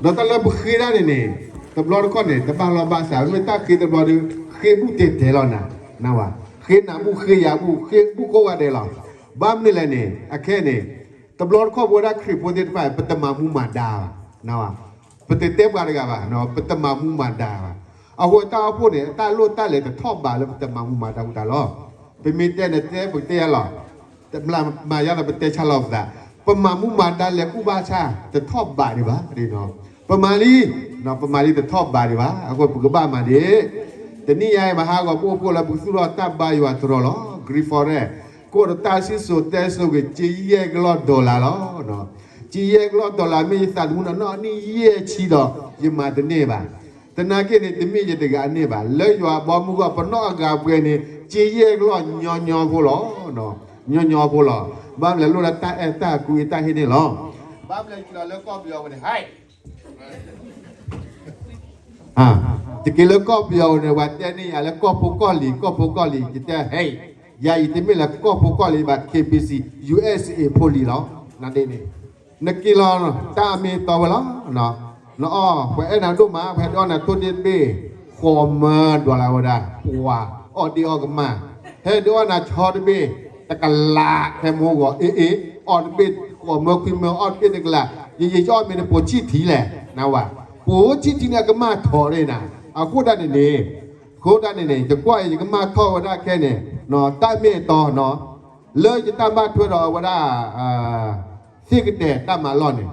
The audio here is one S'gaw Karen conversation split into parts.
ဒီးတၢ်လၢပဃ့ဒၣ်န့ၣ်န့ၣ် တဘျီတခီၣ်န့ၣ် တဘၣ်လီၢ်ဘၣ်စး မ့ၢ်တၢ်ဃ့တဘျီဒီး ဃ့ဘူၣ်တဲာ်တဲာ်လီၤနၤ, နဝၤ, ဃ့နၤဘူၣ်ဃ့ယၤဘူၣ် ဃ့ဘူၣ်ကိးဂၤဒဲးလီၤ. ဘၣ်မနုၤလဲၣ်န့ၣ် အခဲအံၤန့ၣ် တဘျီတခီၣ်ပဝဲဒၣ်ခရံာ်ဖိသ့ၣ်တဖၣ် ပတမၤမူမၤဒါဘၣ်, နဝၤ, ပတတဲပှၤတဂၤဘၣ်, ပတမၤမူမၤဒါဘၣ်. အဃိတၢ်အိၣ်ဖှိၣ်န့ၣ် အတၢ်လိၣ်တၢ်လဲၤတထီၣ်ဘးလၢပတမၤမူမၤဒါဃိသတးလီၤ. ပမ့ၢ်တဲန့ၣ်တဲပကတဲယၤလီၤ. မၤယါဒီးပတဲဆါလီၤပသး, ပမၤမူမၤဒါလဲၤကူၣ်ဘၣ်ဆၣ် တထီၣ်ဘးဒံးဘၣ်. ပမၤလံ, ပမၤလံတထီၣ်ဘးဒံးဘၣ်. အဃိပကဘၣ်မၤဒံး, တနံၣ်ညါအံၤ မဟါဂီၤပအိၣ်ဖှိၣ်လၢပကသူၣ်ထီၣ်တၢ်ဘါယွၤတရီလီၤ. Green Forest ကအိၣ်ဒီးတၢ်စံၣ်စိၤတဲစိၤဂ့ၤ ကယဲၢ်ကလီၢ် dollar လီၤ. ကယဲၢ်ကလီၢ် dollar မ့ၢ်ယသးသမူနီၢ်နီၢ်နံၣ်ယဲၢ်ဆံဒီး ယမၤတန့ၢ်ဘၣ်. သနာ်က့န့ၣ် တမ့ၢ်ယတဂၤန့ၢ်ဘၣ်, လၢယွၤဘီမုၢ်ဂီၢ် ပနီၢ်အဂၤပှဲၤန့ၣ် ကယဲၢ်ကလီၢ်ညီညီဖိလီၤ. ညီညီဖိလီၤ. ဘၣ်မလဲၤလိၣ်လၢတၢ်အဲၣ်တၢ်ကွံတၢ်ဟ့ၣ်န့ၣ်လီၤ. ဘၣ်မလဲၤကလီၤလၢကီၢ်ပယီၤဝဲန့ၣ် ဟဲ ယက့ၤလၢကီၢ်ပယီၤန့ၣ် ပှၤတဲန့ၢ်ယၤလၢကီၢ်ဖိကီၢ်လံၤ ကီၢ်ဖိကီၢ်လံၤ ယတဲ ဟဲ, ယၤအံၤတမ့ၢ်လၢကီၢ်ဖိကီၢ်လံၤဘၣ် KBC USA ဖိလံၤလီၤ. နဒ်န့ၣ် နက့ၤလီၤ တၢ်အမ့ၢ်တီဝဲလီၤ. နအီၣ် ပှၤအဲၣ်နၤဒိၣ်မး ပှၤဟဲဒုးအီၣ်နၤထိၣ်ဒ့တဘ့ၣ် ဃိးမၢ dollar ဝဲဒၣ် ပှၤအီၣ်ဒ့အီၣ်ကမၢ် ဟဲဒုးအီၣ်နၤဆီတဘ့ၣ် တကလး ခဲမူဂီၤ အ့ၣ်အ့ၣ် အီၣ်တဘ့ၣ်ဃိးမၢခွံမၢ အီၣ်တဘ့ၣ်တကလး ယယံာ်ယအီၣ်မ့ၢ်တပိာ်ဆံၣ်ထံလဲၣ် နဝၤ, ပိာ်ဆံၣ်ထံန့ၣ် အကမၢ်ထီၣ်န့ၣ်နၤ. အဃိဒၣ်န့ၣ်န့ၣ် အဃိဒၣ်န့ၣ်န့ၣ် ယကွၢ်အံၤ ယကမၢ်ထီၣ်ဝဲဒၣ်ခဲန့ၣ် တၢ်မ့ၢ်အတီနီၤ လၢယတၢ်ဘၣ်ထွဲဒီးအဝဲဒၣ် သ့ၣ်ကတဲာ်တၢ်မၤလီၢ်န့ၣ်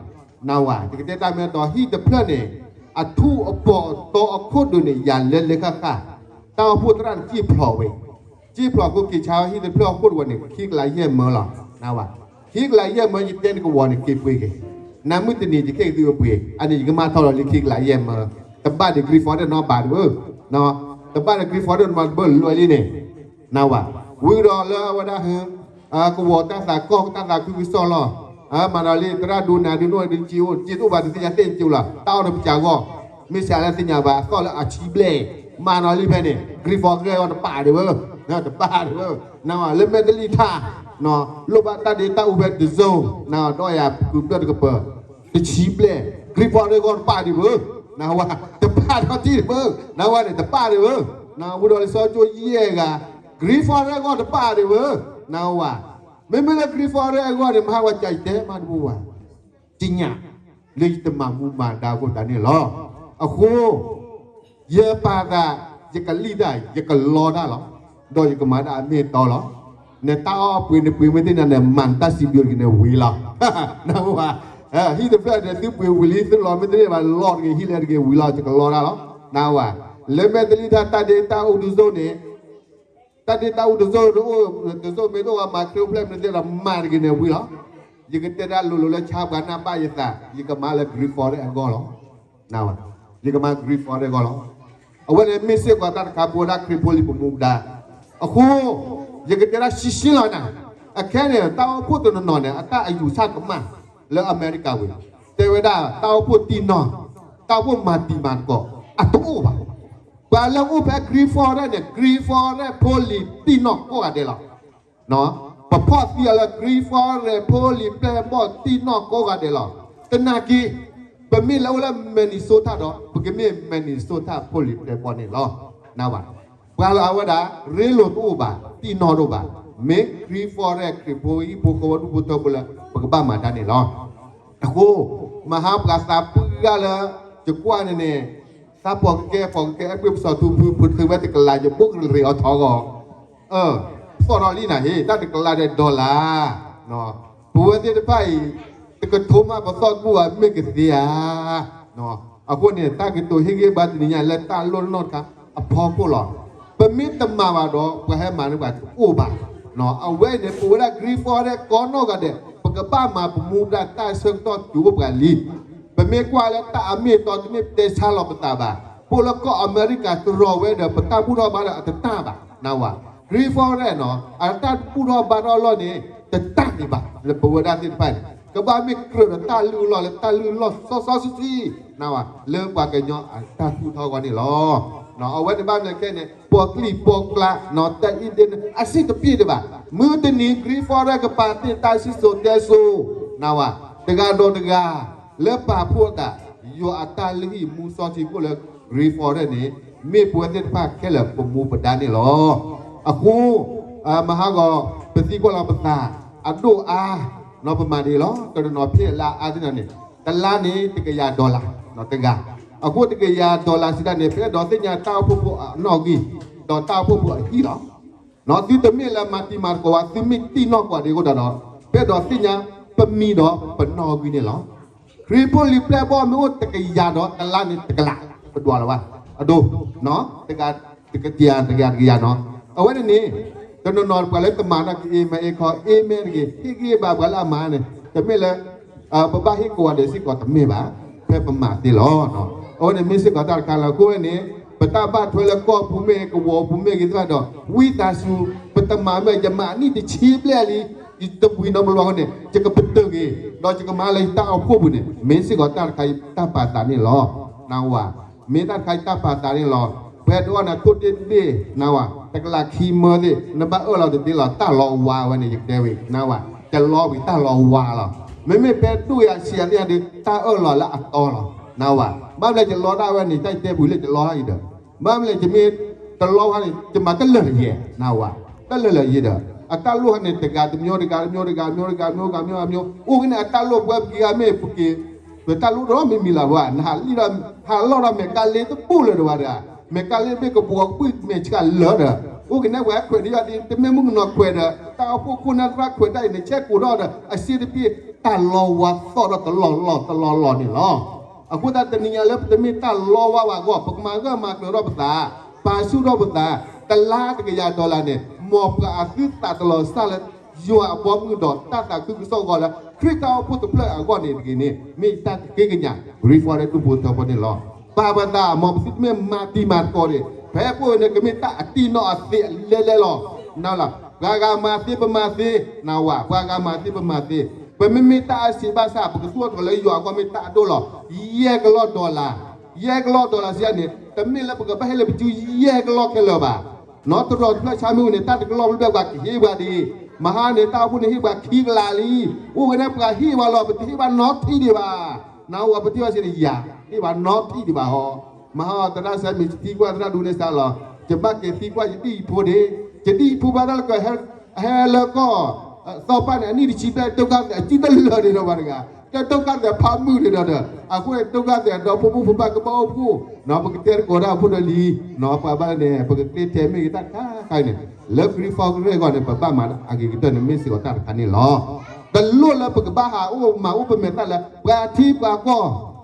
နဝၤ ယကတဲတၢ်မ့ၢ်အတီ ဟံၣ်တဖျၢၣ်န့ၣ် အထူးအပီၢ်အတီအခိၣ်ဒုးန့ၣ် ယၤလဲၤလဲၤဃၣ်ဃၣ် တၢ်အိၣ်ဖှိၣ်သရၣ်န့ၣ် စံၣ်ဖျိးဝဲ စံၣ်ဖျိးခိၣ်က့ၤဆါဟံၣ်တဖျၢၣ်အခိၣ်တဝဲန့ၣ် ခံကလးယဲၢ်မၢလီၤ နဝၤ ခံကလးယဲၢ်မၢ ယတဲနကဝီၤန့ၣ် က့ၤပှ့ၤက့ၤ နမုၢ်တနံၤယကဲကသ့အပှ့ၤ အန့ၣ်ယကမၢ်ထီၣ်လီၤလံခံကလးယဲၢ်မၢ တဘၣ်ဒီး Green Forest နီတဘ့ၣ်တဘၣ် တဘၣ်ဒီး Green Forest နီတဘ့ၣ်လွဲလံန့ၣ် နဝၤ ဝံၤဒီးလၢအဝဲဒၣ် ကဝီၤတၢ်သးကီၢ်တၢ်သးခုကစီၣ်လီၤ မၤနီၤလံ သရၣ်ဒိနၤဒုးနိၣ်ဒုးက့အိၣ် က့တအိၣ်ဘၣ်တသ့ၣ်ညါသ့ၣ်က့လီၤ တၢ်အီၣ်တပစၢဂီၢ် မ့ၢ်စးလၢသ့ၣ်ညါဘၣ်အသီၣ်လၢအဆံဘျဲၣ် မၤနီၤလံဖဲန့ၣ် Green Forest ဂီၢ်တပၣ်ဒံးဝဲ တပၣ်ဒံးဝဲ နဝၤ လၢမဲာ်တလံထါ လိၣ်ဘၣ်တၢ်ဒ့တၢ်အူဖဲတစိၤ နဝၤ ဒီးယၤကုၤပျၢၢ်တကပၤ တဆံဘျဲၣ် Green Forest ဂီၢ်တပၣ်ဒံးဝဲ နဝၤ တပၣ်ထီၣ်တံၢ်ဒံးဝဲ နဝၤန့ၣ် တပၣ်ဒံးဝဲ နဝၤ ဝံၤဒီးလံာ်စီဆှံကၠိယဲၢ်ဂၤ Green Forest ဂီၢ်တပၣ်ဒံးဝဲ နဝၤ မ့မ့ၢ်လၢ Green Forest အဂီၢ်န့ၣ် မဟါဝဲကတဲမးတဘူၣ်ဘၣ် တညၣ် လၢယတမၤမူမၤဒါအဃိသတးန့ၣ်လီၤ. အဃိ ယပာ်သး ယကလံၣ်တၢ် ယကလီတၢ်လီၤ. ဒီးယကမၤဒၣ်အမ့ၢ်အတီလီၤ. နတၢ်အီၣ်ပှ့ၤနပှ့ၤမ့ၢ်သ့ၣ်ညါန့ၣ် မၤနတၢ်စံးဘျုးတဂ့ၤန့ၣ်ဝံၤလီၤ. နဝၤ ဟံၣ်တဖျၢၣ်န့ၣ် သုပှ့ၤဝံၤလံ သုလီၤမ့ၢ်တန့ၢ်ဘၣ် လီၤတဂ့ၤ ဟံၣ်လဲၤတဂ့ၤဝံၤလီၤ ယကလီတၢ်လီၤ. နဝၤ လၢမဲာ်တလံတၢ် တၢ်ဒ့တၢ်အူတစိၤန့ၣ် တၢ်ဒ့တၢ်အူတစိၤတအိၣ် တစိၤမ့ၢ်တအိၣ် မၤခရံာ်အိၣ်ဖျဲၣ်မ့ၢ်သ့ၣ်ဒီး မၤတဂ့ၤန့ၣ်ဝံၤလီၤ. ယကတဲဒၣ်လိၤလိၤလၢဆါပှၤနၢ်ဘၣ်ယသး ယကမၤလၢ Green Forest အဂီၢ်လီၤ. နဝၤ ယကမၤ Green Forest အဂီၢ်လီၤ. အဝဲန့ၣ်မ့ၢ်စ့ၢ်ကီးတၢ်တခါ ပဝဲဒၣ်ခရံာ်ဖိလံၤပမူဒါ အဃိ ယကတဲဒၣ်ရှင်းရှင်းလီၤနၤ အခဲန့ၣ် တၢ်အိၣ်ဖှိၣ်တနီၤနီၤန့ၣ် အတၢ်အယူၢ်ဆၣ်ကမၣ် လၢအမဲရကၤဝံၤ တဲဝဲဒၣ် တၢ်အိၣ်ဖှိၣ်တံၢ်နီၢ် တၢ်အိၣ်ဖှိၣ်မၤတံၤမၤသကိး အတအိၣ်ဘၣ်. ပှၤလၢအအိၣ်ဖဲ Green Forest န့ၣ် Green Forest ဖိလံၤတံၢ်နီၢ်ကိးဂၤဒဲးလီၤ. ပဖီၣ်သံအီၤလၢ Green Forest ဖိလံၤပျဲၢ်ဘီၣ်တံၢ်နီၢ်ကိးဂၤဒဲးလီၤ. သနာ်က့ ပမ့ၢ်လၢအိၣ်လၢ Minnesota ဒီး ပကမ့ၢ် Minnesota ဖိလံၤပျဲၢ်ဘီၣ်န့ၣ်လီၤ. နဝၤ ပှၤလၢအဝဲဒၣ် ရ့လိာ်တအိၣ်ဘၣ် တံၢ်နီၢ်တအိၣ်ဘၣ် မ့ၢ် Green Forest ခရံာ်ဖိဟံၣ်ဖိဃီဖိဒူၣ်ဖိထၢဖိလၢ ပကဘၣ်မၤတၢ်န့ၣ်လီၤ. အဃိ မဟါပှၤသးပှၢ်လၢ ယကွၢ်န့ၣ်န့ၣ် သးပှၢ်ကကဲ ပှၤကကဲ အပှ့ၤပစီၤထူဖု ဖုးဝဲတကလး ယဘိၣ်ကရ့ၤအီၤထီၣ်ဂီၢ် သီၣ်ထီၣ်လံနၤဟ့ၣ် တၢ်တကလးဒီး dollar ပဝဲသ့ၣ်တဖၣ်အံၤ တကထိမးပသီၣ်တဘူၣ်ဘၣ် မ့ၢ်ကသ့ဧါ. အဃိန့ၣ် တၢ်ကတိၤဟ့ၣ်ဂံၢ်ဘါတနံၤညါလၢတၢ်လိၣ်နီၢ်တခါအဖီခိၣ်လီၤ. ပမ့ၢ်တမၤဘၣ်ဒီး ပှၤဟဲမၤန့ၢ်ပှၤတအိၣ်ဘၣ်. အဝဲအံၤန့ၣ် ပဝဲဒၣ် Green Forest ကိးနီၢ်ဂၤဒဲး ပကဘၣ်မၤပမူဒါတၢ်ဆၢကတီၢ်တုၤအိၣ်ပှၤလံ ပမ့ၢ်ကွၢ်လၢတၢ်အမ့ၢ်အတီ တမ့ၢ်ပတဲဆါလီၤပသးဘၣ်. ပအိၣ်လၢကီၢ်အမဲရကၤတရီၤဝဲဒီး ပတၢ်ဘူၣ်ထီၣ်ဘါထီၣ်အတတၢ်ဘၣ် နဝၤ Green Forest နီၤ အတၢ်ဘူၣ်ထီၣ်ဘါထီၣ်အလီၢ်န့ၣ် တတၢ်ဒံးဘၣ် လၢပဝဲဒၣ်သ့ၣ်တဖၣ်န့ၣ် ကဘၣ်မ့ၢ်ကြၢးဒီးတၢ်လုၢ်အလီၢ်လၢတၢ်လုၢ်အလီၢ်စီစီဆှံဆှံ နဝၤ လၢပှၤကညီအတၢ်သူၣ်ထီၣ်အဂီၢ်န့ၣ်လီၤ. အဝဲန့ၣ်ဘၣ်မနုၤလဲၣ်ခဲန့ၣ် ပိာ်ကျံၣ်ပိာ်ကျါ နီၤ တၢ်အံၤဒ်န့ၣ် အဆံးတပျ့ၤဒံးဘၣ်. မုၢ်တနံၤ Green Forest ကပာ်တ့ၢ်တၢ်စံၣ်စိၤတဲစိၤ နဝၤ တဂၤဒီးတဂၤ လၢပာ်ဖှိၣ်အသး ယွၤအတၢ်လုၢ်ဟံၣ်မူစီဆှံအိၣ်လၢ Griffith န့ၣ် မ့ၢ်ပဝဲသ့ၣ်တဖၣ်ခဲလၢာ်ပမူပဒါန့ၣ်လီၤ. အဃိ မဟါဂီၤ ပသံကွၢ်လီၤပသး အဒိၣ်အါ နီၢ်ပမၤဒ်အံၤလီၤ. တနီၤနီၤဖဲလါအါသ့ၣ်နီၤန့ၣ် တလါန့ၣ် တကယၤ dollar နီၢ်တဂၤ. အဃိတကယၤ dollar စံးတၢ်န့ၣ် ဖဲဒီးသ့ၣ်ညါတၢ်အိၣ်ဖှိၣ်ဖိအနီၣ်ဂံၢ် ဒီးတၢ်အိၣ်ဖှိၣ်ဖိအဟံၣ်လီၤ. နီၢ်သုတမ့ၢ်လၢမၤတံၤမၤသကိးဝဲ သုမ့ၢ်တံၢ်နီၢ်ကွၢ်ဒံးအဃိဒီး ဖဲဒီးသ့ၣ်ညါပမံၤဒီးပနီၣ်ဂံၢ်န့ၣ်လီၤ. ခရံာ်ဖိလံာ်ပျဲၢ်ဘီမ့ၢ်အိၣ်တကယၤဒီးတလါန့ၣ်တကလး ပဒွးလီၤဘၣ်. အဒိ တကယၤ တကယၤ တကယၤနီၤ. အဝဲန့ၣ်န့ၣ် တနီၤနီၤပှၤလၢတမၤတၢ်က့ၤ အ့ၣ်မ့ၢ်အ့ၣ်ခီ အ့ၣ်မ့ၢ်တဂ့ၤ ဟ့ၣ်ဂံၢ်ဘါပှၤလၢအမၤန့ၣ် တမ့ၢ်လၢ ပဘၣ်ဟ့ၣ်ကိးဂၤဒဲးစ့ၢ်ကီးတမ့ၢ်ဘၣ်, ဖဲပမၤသ့လီၤ. အဝဲန့ၣ်မ့ၢ်စ့ၢ်ကီးတၢ်တခါလီၤ. အဃိန့ၣ် ပတၢ်ဘၣ်ထွဲလၢကီၢ်ပူၤမ့ၢ်ဂ့ၤ ကဝီၤပူၤမ့ၢ်ဂ့ၤသ့ၣ်တဖၣ်ဒီး ဝံသးစူၤ ပတမၤမ့ၢ် ယမၤနံၣ်တဆံဘျဲၣ်လံ ယတဝံၤနီတဘျီဃီန့ၣ် ယကပတုာ်က့ၤ ဒီးယကမၤလၢယတၢ်အိၣ်ဖှိၣ်ပူၤန့ၣ် မ့ၢ်စ့ၢ်ကီးတၢ်တခါအံၤတၢ်ပာ်သးန့ၣ်လီၤ. နၢ်ဟူဧါ. မ့ၢ်တၢ်တခါအံၤတၢ်ပာ်သးန့ၣ်လီၤ. ပှၤတအီၣ်နၤထိၣ်တ့ၢ်တ့ၢ် နၢ်ဟူဧါ တကလးခံမၢသ့ၣ် နဘၣ်အၢၣ်လီၤတသ့လီၤ. တၢ်လီၤဝါဝဲန့ၣ် ယကတဲဝဲ နၢ်ဟူဧါ တလီဝံၤတၢ်လီၤဝါလီၤ. မ့မ့ၢ်ဖဲဒိၣ်ယၤဆံးယၤသ့ၣ်ညါဒီး တၢ်အၢၣ်လီၤလၢအတီလီၤ. နၢ်ဟူဧါ. ဘၣ်မလဲၣ်ယလီတၢ်ဝဲန့ၣ် တၢ်တဲပူၤလၢယလီတၢ်အံၤဒီး ဘၣ်မလဲၣ်ယမ့ၢ်တလီဘၣ်န့ၣ် ယမၤတလၢာ်လၢယဲ နၢ်ဟူဧါ, တလၢာ်လၢယဲဒီး အတၢ်လိၣ်ဟါန့ၣ် တဂၤတမျိုး တဂၤတမျိုး တဂၤမျိုး တဂၤမျိုး တဂၤမျိုး တဂၤမျိုး အိၣ်က့ၤန့ၣ် အတၢ်လိၣ်ပှဲၤပက့ၤဂၤမ့ၢ်ပက့ၤ ပတၢ်လိၣ်ဒီးမ့ၢ်မံၤလၢ် နဟးလီၢ်ဒီး ဟးလီၢ်ဒီးမဲာ်ကါလ့တဘူၣ်လၢၤဒီးဝဲဒီး မဲာ်ကါလ့မ့ၢ်ကဘှီကဘုၣ်မဲာ်ဆှးလၢာ်ဒီး အိၣ်က့ၤန့ၣ် ပှၤခွဲးဒံးယီၤဒံး တမ့ၢ်မုၣ်ကနီၤခွဲးဒီး တၢ်အိၣ်ဖှိၣ်ခိၣ်နၢ်သရၣ်ခွဲးတၢ်အံၤန့ၣ် ဆဲးကိးထီၣ်ဒီး အစ့တပ့ၢ် တၢ်လီဝါသီၣ်ဒီးတလီၢ်လီၢ်တလီၢ်လီၢ်န့ၣ်လီၤ. အဃိသတးတနံၤညါလၢပတမ့ၢ်တၢ်လီဝါဘၣ်အဂီၢ် ပကမၤဂၢၢ်မၤကျၢၤထီၣ်ပသး, ပာ်ဆူၣ်ထီၣ်ပသး, တလါတကယၤ dollar န့ၣ် မ်ပှၤအသုသးတလီၤစၢ်လၢ ယွၤအဘီမုၢ်ဒီးတၢ်သးခုကစီၣ်အဂီၢ်လၢ ခရံာ်တၢ်အိၣ်ဖှိၣ်တဖျၢၣ်အဂီၢ်န့ၣ်တဂ့ၤန့ၣ် မ့ၢ်ယတၢ်ကက့ကညး ဂရံဖီလၢဒူၣ်ဖိထၢဖိန့ၣ်လီၤ. ပာ်ပသး မ်ပသုတမ့ၢ်မၤတံၤမၤသကိးန့ၣ် ဖဲပအိၣ်န့ၣ် ကမ့ၢ်တၢ်အတံၢ်နီၣ်အသ့အလဲလဲလီၤ. နၢ်ဟူဧါ, ပှၤဂၤမၤသ့ပမၤသ့, နၢ်ဟူဧါ, ပှၤဂၤမၤသ့ပမၤသ့, ပမ့မ့ၢ်တၢ်အါဆံးဘၣ်ဆၣ် ပကသူၣ်ထီၣ်ထီလၢယွၤအဂီၢ်မ့ၢ်တၢ်အဒိၣ်လီၤ. ယဲၢ်ကလီၢ် dollar, ယဲၢ်ကလီၢ် dollar စံးယၤန့ၣ် တမ့ၢ်လၢပကဘၣ်ဟ့ၣ်လၢပစုယဲၢ်ကလီၢ်ခဲလၢာ်ဘၣ်. နီၢ်တရီၤတဖျၢၣ်ဆါမ့ၢ်ဝံၤန့ၣ် တၢ်တကလီၢ်ဘျဲၣ်ပှၤကဟ့ၣ်ပှၤဒံး, မဟါန့ၣ် တၢ်အိၣ်ဖှိၣ်န့ၣ်ဟ့ၣ်ပှၤခံကလးလံ. အိၣ်က့ၤန့ၣ် ပှၤဟ့ၣ်ပှၤလီၤ ပတဟ့ၣ်ပှၤနီတထံၣ်ဒံးဘၣ်. နၢ်ဟူဧါ, ပထံၣ်ဘၣ်စ့ၢ်န့ၣ် ယၤ ဟ့ၣ်ပှၤနီတထံၣ်ဒံးဘၣ်ဟီ. မဟါအီၤသရၣ်စဲမ့ၢ်သံကွၢ်သရၣ်ဒိးန့ၢ်စါလီၤ, ယဘၣ်က့ၤသံကွၢ်ယဒံၣ်ယဖိဒ့, ယဒံၣ်ယဖိဘၣ်တၢ်လၢက ဟဲလၢကီၢ် သီပၢ်န့ၣ် အနံၣ်တဆံဘျဲၣ် ဒုက္ခသည် အစုတလၢာ်န့ၣ်ဒီးပှၤတဂၤ, တၢ်ဒုက္ခသည် ဖးမုၢ်န့ၣ်ဒီးဒီး အဃိန့ၣ် ဒုက္ခသည် ဒီဖိမုၣ်ဖိပၢ်ကဘၣ်အိၣ်ဖှိၣ်, နီၢ် ပကတဲသကိးတၢ်ဖိဒီးလံ, နီၢ် ပှၤဘၣ်န့ၣ် ပကကျ့ထဲမ့ၢ်ဂ့ၤတၢ်တခါခါအံၤန့ၣ် လၢ Griffith အဂီၢ်န့ၣ် ပဘၣ်မၤအဂ့ၤကတၢၢ်န့ၣ် မ့ၢ်စ့ၢ်ကီးတၢ်တခါန့ၣ်လီၤ. တလိၣ်လၢပကဘၣ်ဟးအိၣ်မၤအိၣ်ပမဲာ်တၢ်လၢ ပှၤထံပှၤကီၢ် ပှ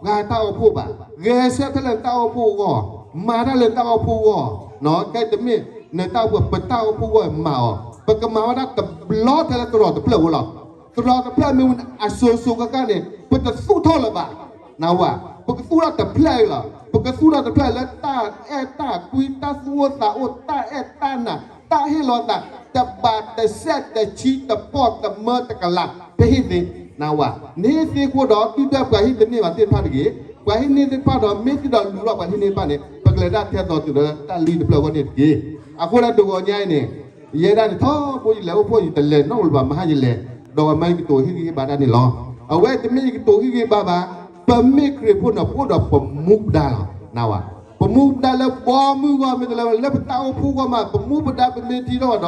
ၤတၢ်အိၣ်ဖှိၣ်ဘၣ်, ဂဲၤဆၢထၢၣ်လၢနတၢ်အိၣ်ဖှိၣ်အဂီၢ်, မၤတၢ်လၢနတၢ်အိၣ်ဖှိၣ်အဂီၢ်, နီၢ် ကဲတမ့ၢ် နတၢ်အိၣ်ဖှိၣ် ပတၢ်အိၣ်ဖှိၣ်အဂီၢ်မၤအီၤ, ပကမၤဝဲဒၣ်တဘျီထဲလၢသရိာ်တဖျၢၣ်ဝဲလီၤ. သရိာ်တဖျၢၣ်မ့ၢ်ဝဲန့ၣ် အစိၤစိၤဃၣ်ဃၣ်န့ၣ် ပတသူၣ်ထီၣ်လၢၤဘၣ်. နၢ်ဟူဧါ, ပကသူၣ်ထီၣ်တဖျၢၣ်အံၤလီၤ. ပကသူၣ်ထီၣ်တဖျၢၣ်လၢတၢ်အဲၣ်တၢ်ကွံ တၢ်သူၣ်အိၣ်သးအိၣ် တၢ်အဲၣ်တၢ်နး တၢ်ဟ့ၣ်လီၤသး တဘးတစဲးတဆံတပီၢ်တမၢတကလး ပဟ့ၣ်သ့. နၢ်ဟူဧါ, နဟ့ၣ်သ့အဃိဒီး ဒုၣ်ဒါပှၤဟ့ၣ်တန့ၢ်ဘၣ်သ့ၣ်တဖၣ်တဂ့ၤ, ပှၤဟ့ၣ်န့ၢ်သ့ၣ်တဖၣ်ဒီး မ့ၢ်သ့ဒီးလူၤထီၣ်ပှၤဟ့ၣ်န့ၢ်တဖၣ်န့ၣ် ပကလဲၤတၢ်ထဲသိးတုၤလၢတၢ်လံတဖျၢၣ်အဂီၢ်န့ၣ်တက့ၢ်. အဃိဒီးတဂီၤညါအံၤန့ၣ် ယဲဒၣ်န့ၣ်ထီဘိယလဲၤအိၣ်ဖှိၣ် ယတလဲၤနီတဘျီဘၣ် မဟါယလဲၤ, ဒီးဝဲမ့ၢ်ယကတိၤဟ့ၣ်ဂံၢ်ဟ့ၣ်ဘါတၢ်န့ၣ်လီၤ. အဝဲတမ့ၢ်ယကတိၤဟ့ၣ်ဂံၢ်ဟ့ၣ်ဘါဘၣ်, ပမ့ၢ်ခရံာ်ဖိန့ၣ် ပအိၣ်ဒီးပမူပဒါလီၤ. နၢ်ဟူဧါ, ပမူပဒါလၢဘီမုၢ်အဂီၢ် မ့ၢ်တလဲၤဝဲ လၢပတၢ်အိၣ်ဖှိၣ်အဂီၢ်မး ပမူပဒါပမ့ၢ်ထံထီၣ်ဒီး ပှၤက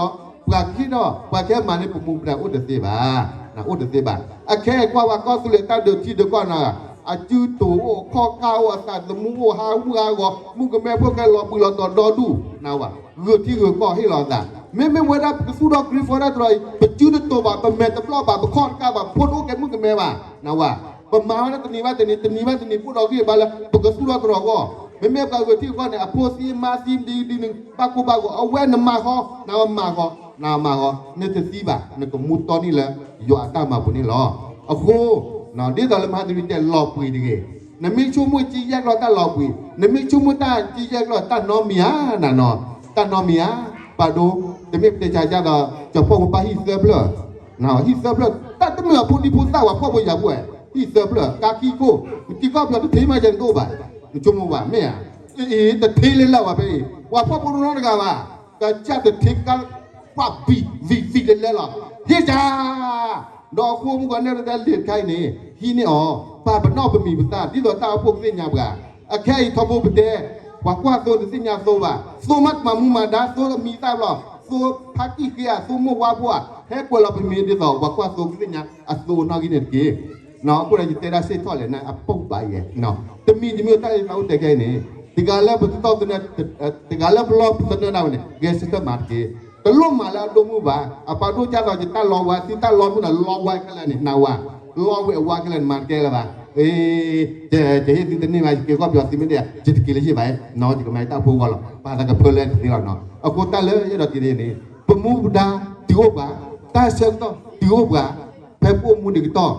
ဟ့ၣ်ထီၣ် ပှၤကဟဲမၤန့ၢ်ပမူပဒါအိၣ်တသ့ဘၣ်, အိၣ်တသ့ဘၣ်. အခဲအံၤကွၢ်ဝဲကီၢ်သူလ့ၤတၢ်ဒုးထံဒုးကီၢ်နၤ, အစုတိၤအိၣ် ခီၣ်ကၢ်အိၣ် အသးသမူအိၣ် ဟးဂူာ်ဟးဂီၤ မုၣ်ကမဲဖိခဲလီၤဘှံးလီၤတီၤဒီဒူၣ် နၢ်ဟူဧါ, ဂုာ်ထံဂုာ်ကီၢ်ဟ့ၣ်လီၤအသး. မ့မ့ၢ်ဝဲဒၣ်ပကသူၣ်ထီၣ် Griffith တရီၤအံၤ ပစုတတိၤဘၣ် ပမဲာ်တဘျီၣ်ဘၣ် ပခီၣ်တကးဘၣ် ဖိတအိၣ်ကဲမုၣ်ကမဲဘၣ် နၢ်ဟူဧါ. ပမၤဝဲဒၣ်တနံၤဘၣ်တနံၤ တနံၤဘၣ်တနံၤ ပအိၣ်ဒီးဂံၢ်ဘါလၢ ပကသူၣ်ထီၣ်တရီၤအဂီၢ်. မ့မ့ၢ်ပှၤဂုာ်ထံဂုာ်ကီၢ်န့ၣ် အဖိသံအမါသံ ဒ်ဒ်န့ၣ် ဘၣ်ကိၢ်ဘၣ်ဂီၤ အဝဲနမၤဃီ နမၤဃီ နမၤဃီ နတသံဘၣ် နကမူတီန့ၢ်လၢ ယွၤအတၢ်မၤပူၤန့ၣ်လီၤ. အဃိ ဒ်သိးလၢမဟါတနံၤတဲလီၤပှ့ၤတဂ့ၤ, နမ့ၢ်ဆိကမိၣ်ကံယဲၢ်ကလီၢ်တၢ်လီၤပှ့ၤ, နမ့ၢ်ဆိကမိၣ်တၢ်ကံယဲၢ်ကလီၢ်တၢ်နီတမံၤဧါ, နနီၤ, တၢ်နီတမံၤဧါ. ပာ်ဒိ တမ့ၢ်ပတဲဆါယါဒီး ကၠီၤဖီၣ်ဖိပၢ်ဟံၣ်သၢဖျၢၣ်, ဟံၣ်သၢဖျၢၣ် တၢ်တမ့ၢ်အဖိဒံဖိသၣ်ဝဲ ဖှီၣ်ဖိယာ်ဖိဝဲ, ဟံၣ်သၢဖျၢၣ် ကါခံခိၣ်, နတံၤကီၢ်ပယီၤတထံၣ်မး ယဲၢ်နတအိၣ်ဘၣ်, နဆိကမိၣ်ဘၣ် မ့ၢ်ဧါ. အ့ တထံၣ်လၢလၢဝဲဖဲအံၤ ပှၤဖှီၣ်ဖိနီတဂၤဘၣ်, ကစၢ်တထံၣ်ကါ ပှၤဘံၣ် ဘံၣ်ဘံၣ်လဲၤလဲၤလီၤ, ဟ့ၣ်ကါ ဒီးအဃိမုၢ်ဂီၤနဲၣ်တၢ်လဲၤတခါအံၤန့ၣ် ဟံးန့ၢ်အီၤ ပာ်ပနီၣ်ပမံၤပသၣ် ဒ်သိးတၢ်အိၣ်ဖှိၣ်ကသ့ၣ်ညါပှၤ, အခဲအံၤထီဘိပတဲ, ပှၤကွၢ်သိနသ့ၣ်ညါသိဘၣ်, သိမးတမၤမူမၤဒါ သိအမံၤသၣ်ဘျီ, သိဖးကံၢ်ဃ့ဧါ, သိမိၢ်ဝါဖိဧါ, ဟဲကွဲးလီၤပမံၤဒ်သိး ပှၤကွၢ်သိကသ့ၣ်ညါအသိနီၣ်ဂံၢ်န့ၣ်တက့ၢ်. အဃိဒီးယတဲဒၣ်စ့ၢ်ထီၣ်လဲၣ်န့ၣ် အပုၢ်ဘၣ်ယဲ, တမံၤတမံၤတၢ်လၢသးအိၣ်တဲခဲအံၤန့ၣ်, တဂၤလၢပတတီၢ်သနၢ, တဂၤလၢပလီၢ်ပသနၢဒၣ်ဝဲန့ၣ် ဂဲၤဆၢထၢၣ်မၤတက့ၢ်. တလိၣ်မၤလၢအဒိၣ်မုၢ်ဘၣ်, အပာ်ဒိၣ်ကၢ်သိးယတၢ်လီဝါ သုတၢ်လီမုၢ်န့ၣ် လီဝါခဲလၢာ်န့ၣ် နဝၤ, လီဝဲအဝါခဲလၢာ်န့ၣ် မၤတကဲလၢၤဘၣ်. အ့ ယဟ့ၣ်သုတန့ၢ်ဘၣ် ယက့ၤကီၢ်ပယီၤသုမ့ၢ်ဒ်, ယတက့ၤလၢယဘၣ်, ယကမၤယတၢ်ဖိအဂီၢ်လီၤ. ပာ်သးကဖၢလၢတသ့လီၤနီၤ. အဃိတၢ်လၢယအဲၣ်ဒိးတဲန့ၣ်, ပမူပဒါတုၤအိၣ်ပှၤ, တၢ်ဆၢကတီၢ်တုၤအိၣ်ပှၤ, ဖဲပအိၣ်မူဒံးကတီၢ်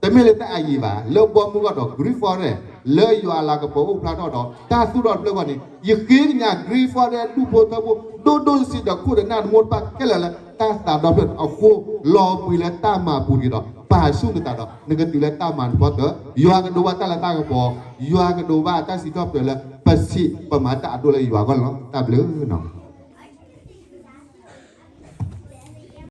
တမ့ၢ်လၢတၢ်အယံၤဘၣ်, လၢဘီမုၢ်ဂီၢ်ဒီး Green Forest လၢယွၤအလၤကပီၤအိၣ်ဖျါထီၣ်ဒီး တၢ်သူၣ်ထီၣ်တဖျၢၣ်အဂီၢ်န့ၣ် ယဃ့ကညး Green Forest ဒူၣ်ဖိထၢဖိ ဒိၣ်ဒိၣ်ဆံးဆံးဒီးခိၣ်ဒီးနၢ်တမိၢ်တပၢ်ခဲလၢာ်လၢတၢ်သးဒီဖျၢၣ်အဃိ, လီၤဘှံးလၢတၢ်မၤပူၤတက့ၢ်ဒီး ပာ်ဆူၣ်နသးဒီး နကတုၤလၢတၢ်မၤနဖီတၢၣ်, ယွၤကဒိးဘၣ်တၢ်လၤတၢ်ကပီၤ, ယွၤကဒိးဘၣ်တၢ်စံးထီၣ်ပတြၢၤလၢ ပစံးပမၤတၢ်အဒိၣ်လၢယွၤအဂီၢ်န့ၣ်လီၤ. တၢ်ဘျုးနီၤ.